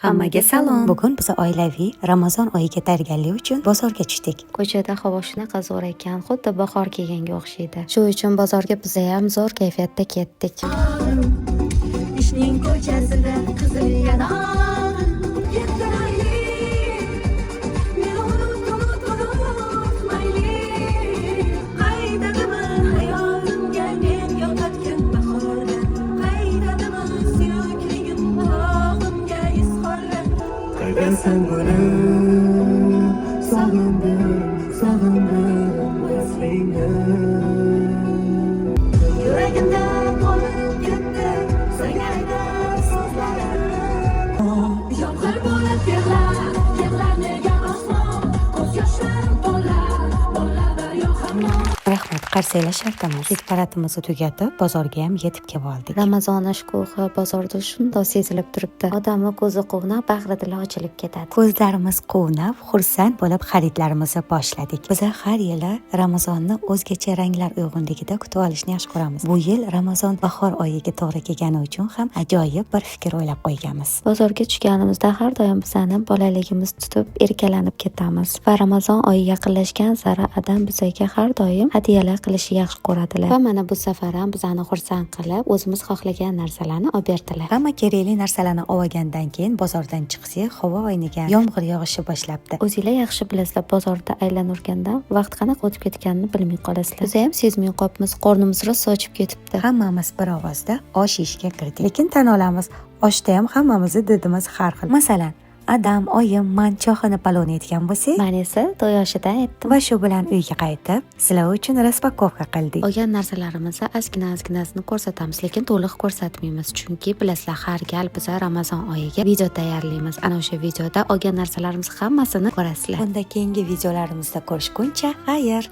Hammaga salom. Bugun biz oilaviy Ramazon oyiga tayyorgarlik uchun bozorga tushdik. Ko'chada havo shunaqa zo'r ekan, xuddi bahor kelganga o'xshaydi. Shu uchun bozorga bizayam zo'r kayfiyatda ketdik. Ishning ko'chasida qizil yonog'im yetti mayli. Meni unut, unut, unut, mayli. Qaytadimi hayolimga men yo'qotgan bahorda? Qaytadimi suyukligim qulog'imga izhorda? Qaydasan, gulim? Sog'indim, sog'indim vaslingni. Yuragimda qolib ketdi senga aytar so'zlarim. Yomg'ir bo'lib yig'lar, yig'lar nega osmon? Ko'z yoshlarim to'la, to'la daryo hamon. Rahmat, qarsaklar shart emas. Hid paradimizni tugatib, bozorga ham yetib kelib oldik. Ramazon shukuhi bozorda shundoq sezilib turibdi. Odamni ko'zi quvnab, bag'ri dili ochilib ketadi. Ko'zlarimiz quvnab, xursand bo'lib xaridlarimizni boshladik. Biz har yili Ramazonni o'zgacha ranglar uyg'unligida kutib olishni yaxshi ko'ramiz. Bu yil Ramazon bahor oyiga to'g'ri kelgani uchun ham ajoyib bir fikr o'ylab qo'yganmiz. Bozorga tushganimizda har doim bizani bolaligimiz tutib, erkalanib ketamiz va Ramazon oyi yaqinlashgan sari adam bizaga har doim hadyalar qilishni yaxshi ko'radilar. Va mana bu safar ham bizani xursand qilib, o'zimiz xohlagan narsalarni olib berdilar. Hamma kerakli narsalarni olgandan keyin bozordan chiqsak, havo oynagan, yomg'ir yog'ishni boshlabdi. O'zinglar yaxshi bilasizlar, bozorda aylanurganda vaqt qanaqa o'tib ketganini bilmay qolasizlar. Biz ham sezmay qolibmiz, qornimiz rosa ochib ketibdi. Hammamiz bir ovozda osh yeyishga kirdik. Lekin tan olamiz, oshda ham hammamizni didimiz har xil. Masalan, adam, oyim, man chohini palovni aytgan bo'lsak, Man esa to'y oshidan aytdim. Va shu bilan uyga qaytib, sizlar uchun распаковка qildik. Olgan narsalarimizni ozgina ozginasini ko'rsatamiz, lekin to'liq ko'rsatmaymiz, chunki bilasizlar, har gal biza Ramazon oyiga video tayyorlaymiz. Ana o'sha videoda olgan narsalarimiz hammasini ko'rasizlar. Unda keyingi videolarimizda ko'rishguncha, xayr.